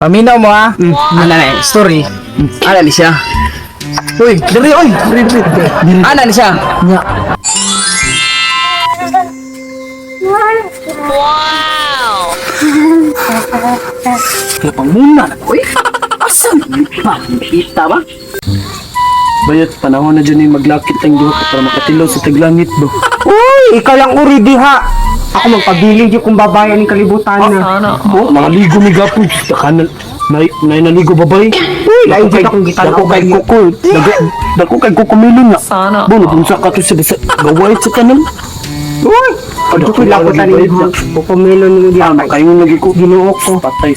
Paminaw mo ah. Ana na story. Ana ni siya. Uy, diri oy, diri diri. Ana ni siya. Nya. Wow! Kaya pangmuna na ko eh. Asa na pa? Kita ba? Bayot, panahon na dyan yung maglakit ang duha ka para makatilaw sa taglangit ba? Uy, ikaw lang uri diha. Ako magpabilin yung kung babayan ng kalibutan na. Oh, mga ligo mi gapon. Taka na, na, naligo babay. Uy, lain jud akong gitan-aw Dako kay ba kuko. Dako kay kuko milon na. Sana. Bono, dun sa kato sa gaway sa tanan. Uy, Dako ko'y lagi laputan bayad ni na. Kukumilon ni diha. Ah, makaingon lagi ko. Ginoo ko. Patay.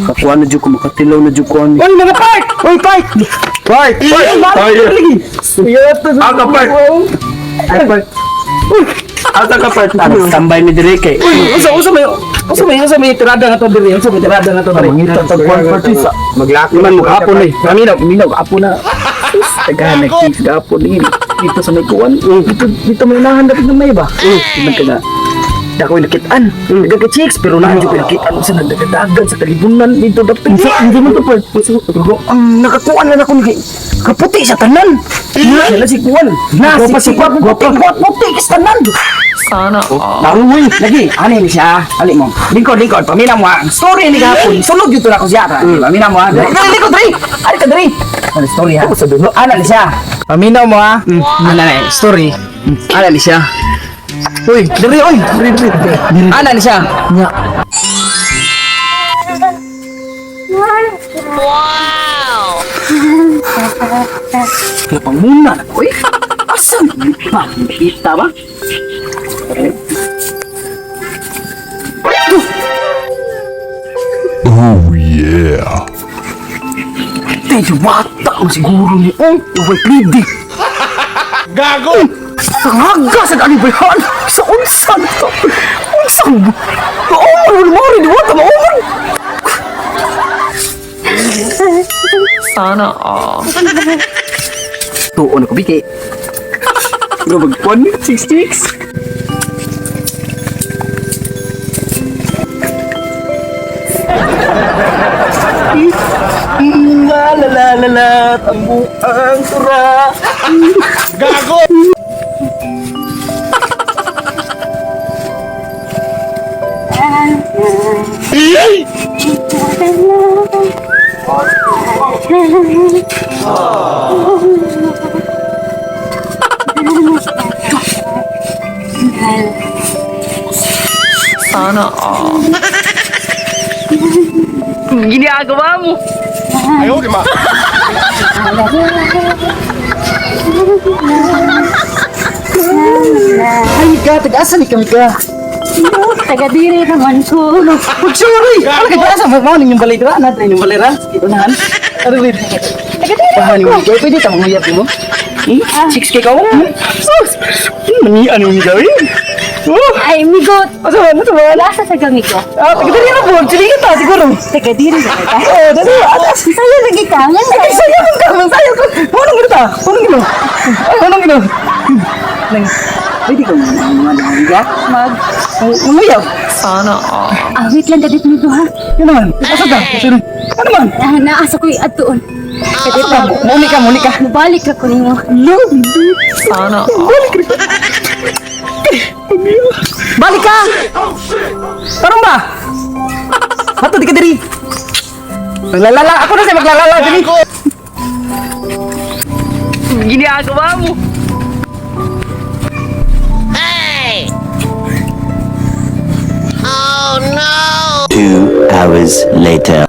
Kakuha na dyan ko, makatilaw na dyan ko ani. Uy, mga part! Uy, part! Part! Part! Aka part! Ay, part. Asa ka part? Tambay mi dire kay. Uy, usa may tirada nga to diri. Usa may tirada nga to diri. Mangita tag kwan part sa. Maglakit. Iman mo gapon eh. Paminaw, paminaw gapon na. Tagahan nag-chicks gapon eh. Dito sa may kuwan. Dito may unahan dapat ng may ba? Iman ka na. Dako nakitaan. Nagka chicks pero naa jud ko nakitaan sa nagdagdagan sa kalibunan dito dapat. Hindi mo to part. Ang nakakuan na ako ni kaputi sa tanan. Na si kuan. Na Gwapa si si kuan gwapa. puti puti sa tanan. Sana all. Naruwi. Lagi, ani ni siya. Ali mo. Lingkod, lingkod. Pamina mo ah. Ang story ni gahapon. Sulod yun to na ako siya. Pamina mo ah. Dali, lingkod, dali. Ali ka, dali. Ano story ha? Ana ni siya. Paminaw mo ah. Ana na story. Ana ni siya. Uy, diri oy, diri diri. Ana ni siya. Nya. Wow! Kaya pangmuna na ko eh. Asa na pa? Kita ba? Oh yeah. Tay, diwata ang siguro ni Ong. Uway, plidi. Gago! Sangaga sa kalibayan! Sa unsan to! Unsang! Maumon mo mo rin! Diwata, maumon! Sana all. Tuon ako, Biki. Pero mag 1, 6, 6. La la la la la, tambuang sura. Sana all. Ginagawa mo. Ay, ka, taga-asa ni kami ka. Taga diri naman ko. Mag-sorry! Ano ka asa mo mo ninyong balay dira? Natin inyong balay ra? Unahan. Ano ba? Taga diri Pahan mo ikaw pwede ta manguyab mo. Hmm? 6K ka mo? Sus! Mani ano ni gawin? Oh, Ay, migot. asa man asa man? Wala sa taga migo. Ah, taga diri na po. Sige ta siguro. Taga diri na ka. Oh, dali. Atas. Sayo lagi ka. Ngan Ay, sayo man ka, man sayo ka. Unang gino ta. Unang gino. Ay, unang gino. Nang pwede ka mga Mag. Manguyab. Sana all. Ah, wait lang dadit mo ha. Ano man? Asa ka? Sorry. Ano man? Ah, naasa ko'y adtuon. Kadit Asa ka? Muli ka, muli ka. Mubalik ra ko ninyo. Sana all. Balik ka! Tarong ba? Ato, di ka diri. Maglalala. Ako na sa'yo maglalala diri. Ginagawa mo. Hey! Oh no! 2 hours later.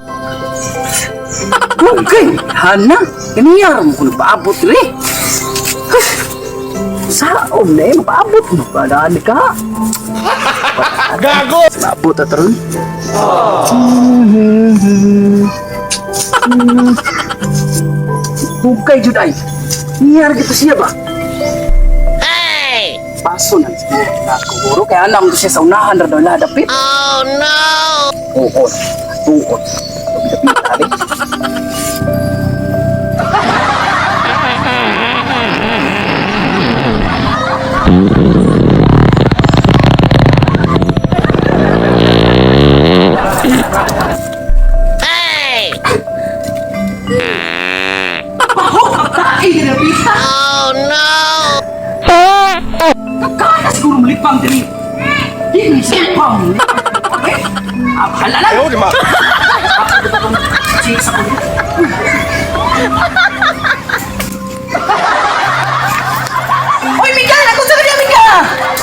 Okay, Hana. Kaniyar mo kung paabot diri. Saon na eh, mapaabot mo. Padaan ka. Gago! Maabot at ron. Hukay jud ay. Niyar gito siya ba? Hey! Paso na siguro na siguro. Kaya alam ko siya sa unahan ra daw ladapit. Oh no! Tuon. Tuon. Dapit abi. Hey! Oh no! Kaya siguro malipang diri. Di ni siya pang. Ah, bahala lang. Ayaw, di ba? Chicks ako. Oy, Mika! Ako sa kanya, Mika!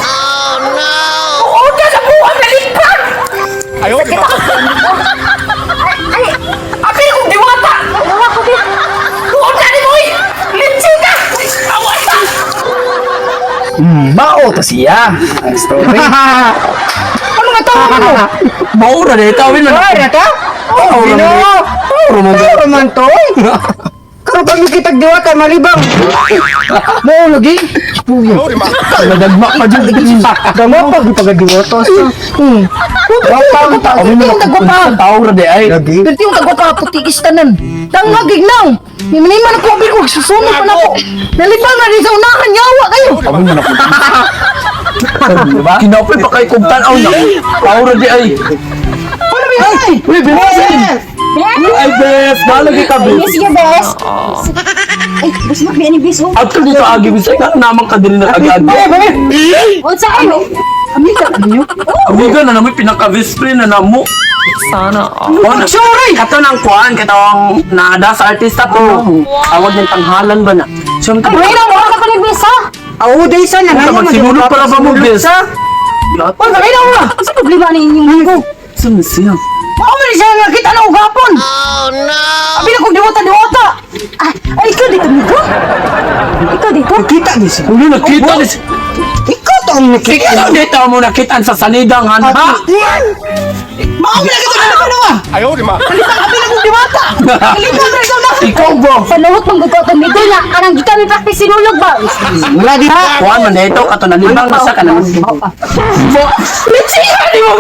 Oh no! Oo, ka sa buwan na lipang! Ayaw, di ba? Ay! Abi kong diwata! Nawa ko di. Buon ka ni Boy! Litsi ka! Away ka! Mao to siya. Ang story. Ano nga tawag mo? Mao ra de tawin man. Ay, rata? Oh, Ginoo! Oro man. Oro man to. Karon pag kitag diwata malibang. Mao lagi. Ayaw, di ba? Nadagma pa jud. Damo pag pagadiwata sa. Wapang tao. Kami Tagwapa. Tao ra de ay. Lagi. Pero yung tagwapa putikis tanan. Tangag ignaw. Nimanima na ko abi ko susunod pa na ko. Nalibang na rin sa unahan yawa kayo. Kami man ako. Diba? Kinapit pa kay kog tan-aw na. Tao ra de ay. Ano ba yun? Uy, bes. Ay, bes. Balagi ka, bes. Yes, sige, bes. Ay, bes mo ni bes oh. Adto dito agi bisay ka naman ka diri nag-agi. Unsa ay? Amiga ninyo? Amiga na naman pinaka best friend na namo. Sana all. Oh, sorry. Kato nang kuan katong naada sa artista to. Awag ng tanghalan ba na? Siyempre. Ay, wala ka pa ni bes ha. Aw, day sa na. Magsinulog para ba mo, bes? Oy, bagay na mo. Unsa problema ni inyong manggo? Saan na siya? Mao man siya nga kita na og hapon. Oh no! Abi na kong diwata diwata. Ah, ay ikaw dito migo. Ikaw dito. Kita di siya. Ulo nakita ni siya. Ikaw to ang nakita. Ikaw dito mo nakita sa salidang han ha? Mao man kita na ano ba? Ayaw, di ba? Abi na kong diwata. Nalibang na rin sa unahan. Ikaw ba? Panuhot mong gusto itong migo na kanang gikan mi practice sinulog ba? Wala di ha. Kuan man dito kato nalibang na siya kanang. Litsi ni mo.